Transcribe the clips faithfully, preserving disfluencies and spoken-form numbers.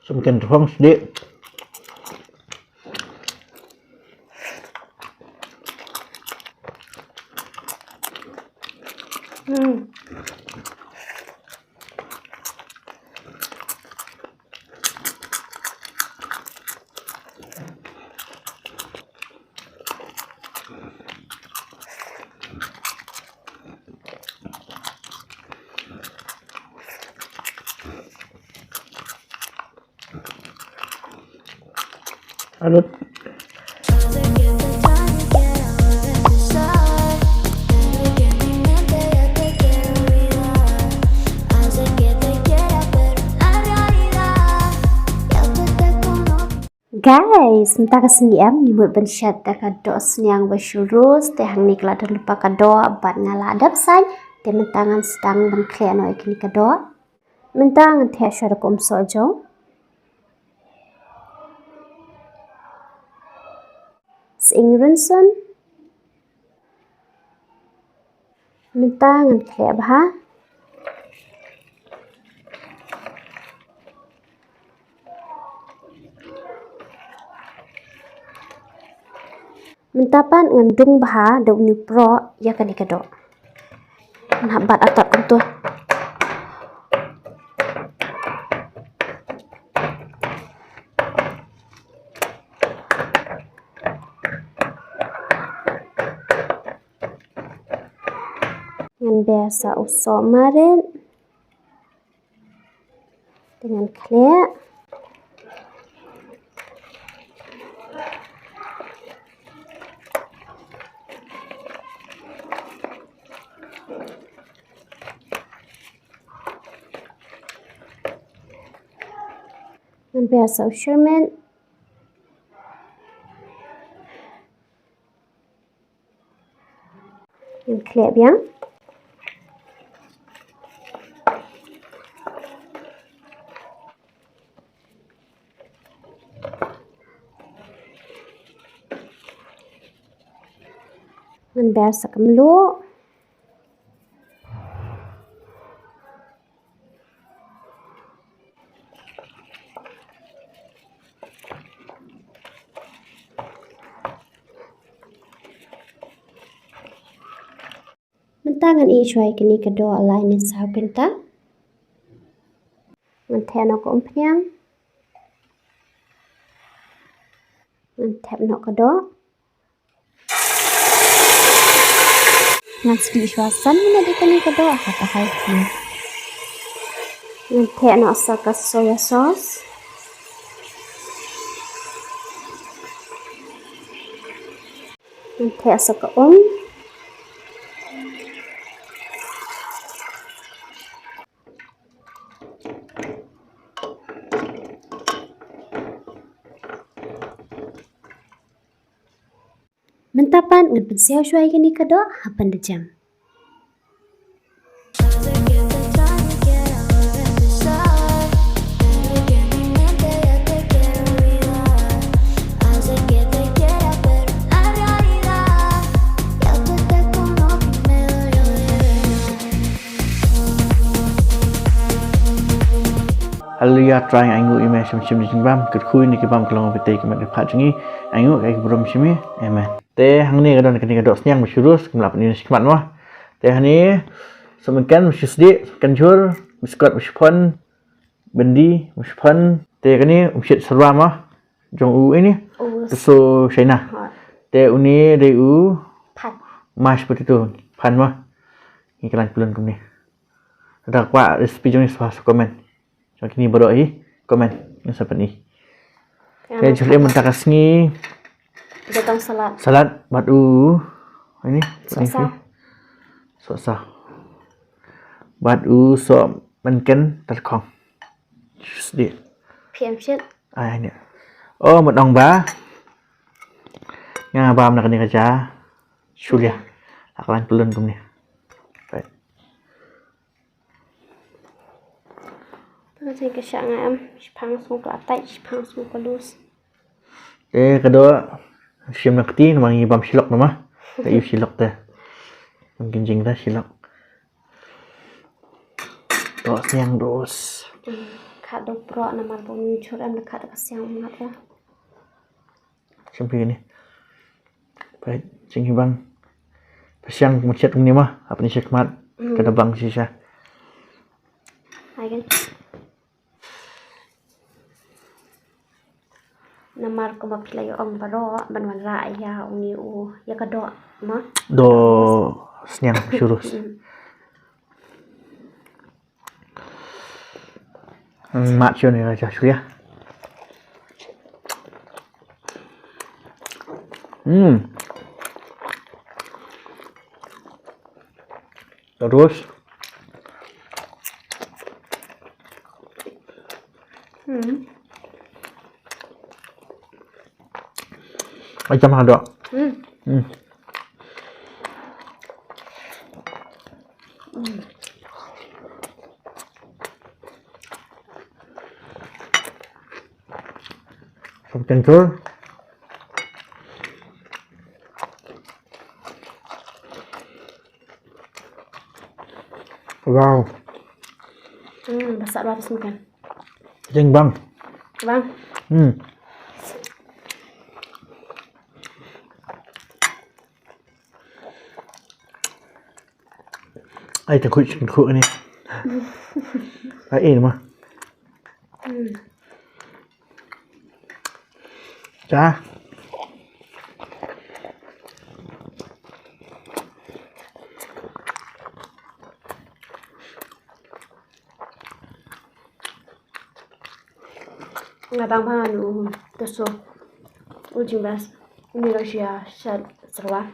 Tum ken tyrkhong sdih. Hmm. Alut. Guys, mynta ka sngi em ngi mut ban shet da ka doh sniang ba shu roast, te hangne ka la don lypa ka doh bad nga la dep sait, te mynta ngan sdang ban khleh noh ïa kine ka doh. Mynta ngan theh shuwa da ka um sohjong, sying rynsun. Mynta ngan khleh bha. Mynta pat ngan dung bha da une u proh ïa kane ka doh. Ngan hap bat atat kumto. Ngan ber sa u soh marit. Te ngan khleh. Ngan ber sa u shyrmit. Ngan khleh biang. Ngan ber sa ka mluh. Mynta ngan ïeh shuwa ïa kine ka doh lai ne saw kynta. Ngan theh noh ka umphniang. Ngan thep noh ka doh. Ngan sdih shuwa san minit ïa kane ka doh ha ka high flame. Ngan theh noh sa ka soya sauce. Ngan theh sa ka um. Mynta pat ngan pynsiaw shuwa ïa kane ka doh ha pyndoh jam. Haleluya, Trai, nga ainguh ïa me shim shim jingbam, kyrkhu ïa ki bam ka long bad ki met ki phad jong ngi, ainguh ïa ki burom shim ïa, amen. Te hangne ka don kane ka doh sniang ba shu roast, kim lah pyni shakhmat mo. Te hangne sohmynken ba shu sdih, sohmynken jhur, biskot ba shu phon, byndi ba shu phon. Te kane umshit sarwa mo. Jong u ini. U Tuso China. Ha. Te une dei u phan. Mashed potato phan mo. Ngi khlaiñ pynlong kumne. Lada kwah recipe jong ngi sa comment. Jong kine baroh hi comment ngi sa pyni. Te jhur em mynta ka sngi. Jatong salad. Salad bad u ini. Sosa. Sosa. Bad u sohmynken tyrkhong. Sdih. P M shit. Ai ne. Oh, mut ong ba. Nga bam na kane ka ja. Shulia. Ak lan pelun kumne. Right. Ka sha nga em, shipang sung ka atai, shipang sung ka lus. Te ka doh shim na kti, namar ngi bam shilok namar. Te ïu shilok te. Mungkin jing da shilok. Doh sniang dos. Hmm, Ka dong pro namar ba uni jhur em da ka da ka siang mat ya. Shem phi ni. Peit, jingibang. Peit siang mat siat uni ma, apa ni siat mat. Hmm. Ka da bang shisha. Ai kan. Namar kumba phi la ïa ong baroh ban wanrah ïa uni u ïa ka doh ma. Doh sniang shuh. Mm. Hmm, mat shuh ni raja shuh ïa. Hmm. Terus. Hmm. Macam ada. Hmm. Hmm. Hmm. Sop kencur. Wow. Hmm, basah baris makan. Jeng bang. Bang. Hmm. Ai, tengkuk, tengkuk ni. Ai, ini mah. Hmm. Cha. Nga bang bang anu tu so. U jingbas. Ini lo sia sat serwa.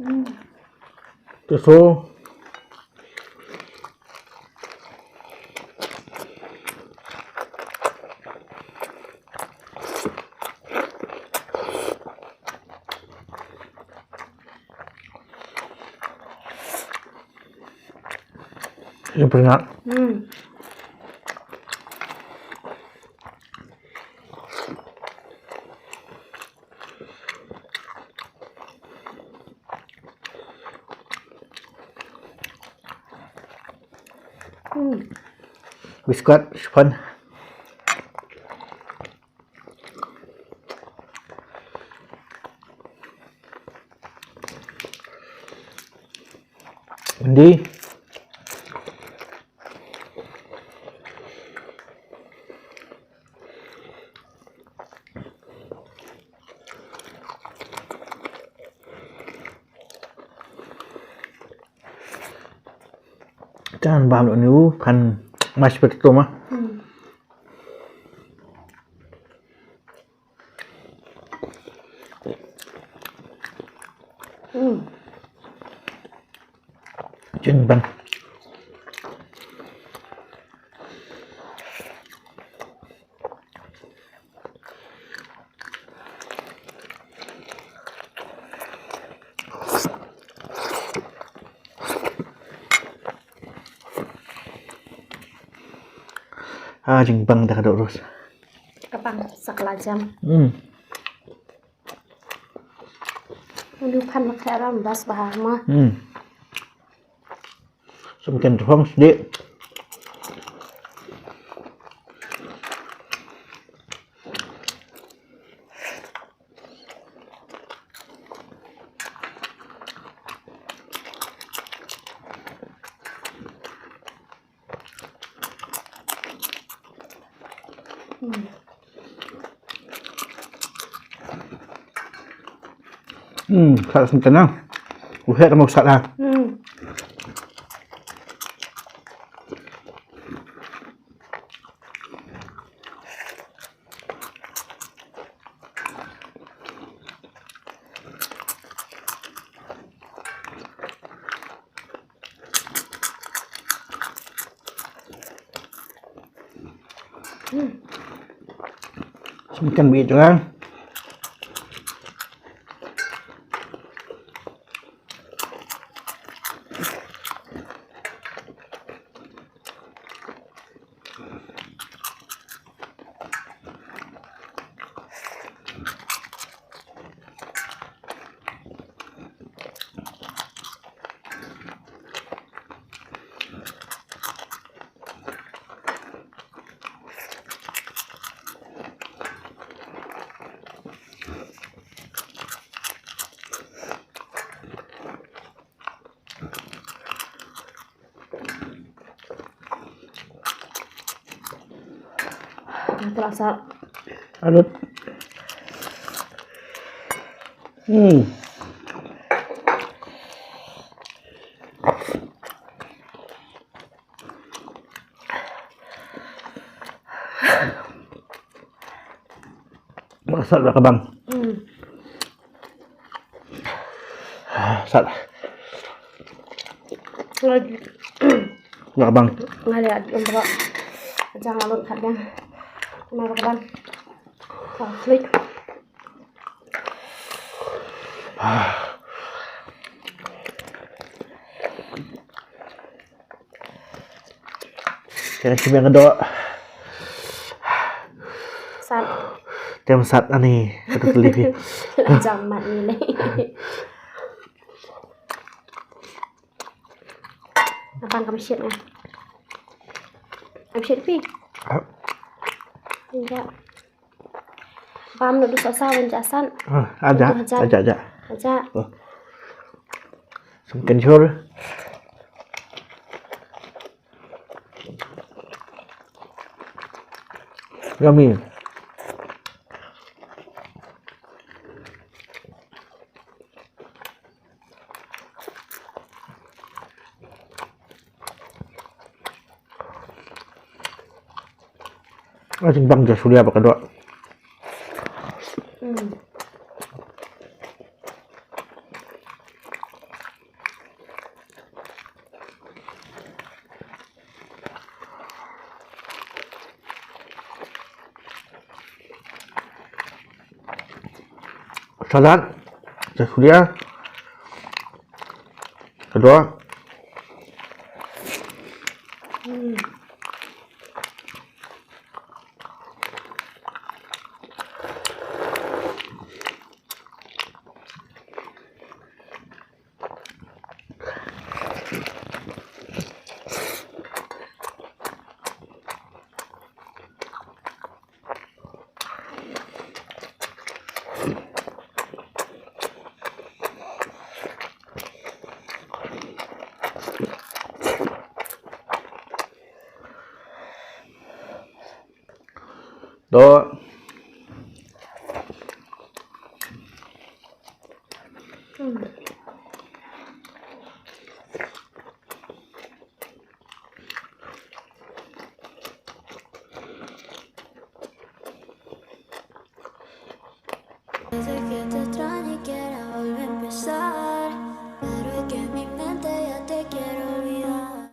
Hmm. Tu so. Ïa pernah. Hmm. Hmm. Biscuit, chiffon. Hindi. Kan bam lo ni u kan mashed potato ma. Hmm. Hmm. Jin ban. Ah, jingbang da ka doh Rose. Ka bang sa ka la jam. Hmm. Uni u phan ma kharam bas bha ma. Hmm. Sum ken rong sdi. Hmm. Hmm, sat sngewthuh na. U heh ka mut sat ha. Hmm. Sngewthuh bit jong nga. Terasa. Alut. Hmm. Masak dah kebang. Hmm. Sat. Lagi. Dah kebang. Ngali adi umra. Jangan lupa hadang. Mara kebang. Klik. Kena shim ïa nga doh. Sat. Tem sat ani. Kata kali ni. Jam mat ni le. Apa kam shit nga? Kam shit pi? Ah. Enggak. Pam na du sa sa wan ja san. Ah, aja, aja, aja. Aja. Oh. Sum kenjur. Yummy. Ah, jingbang ja sulia ba ka doh. Hmm. Salad. Ja sulia. Ka doh. Hmm. Doh.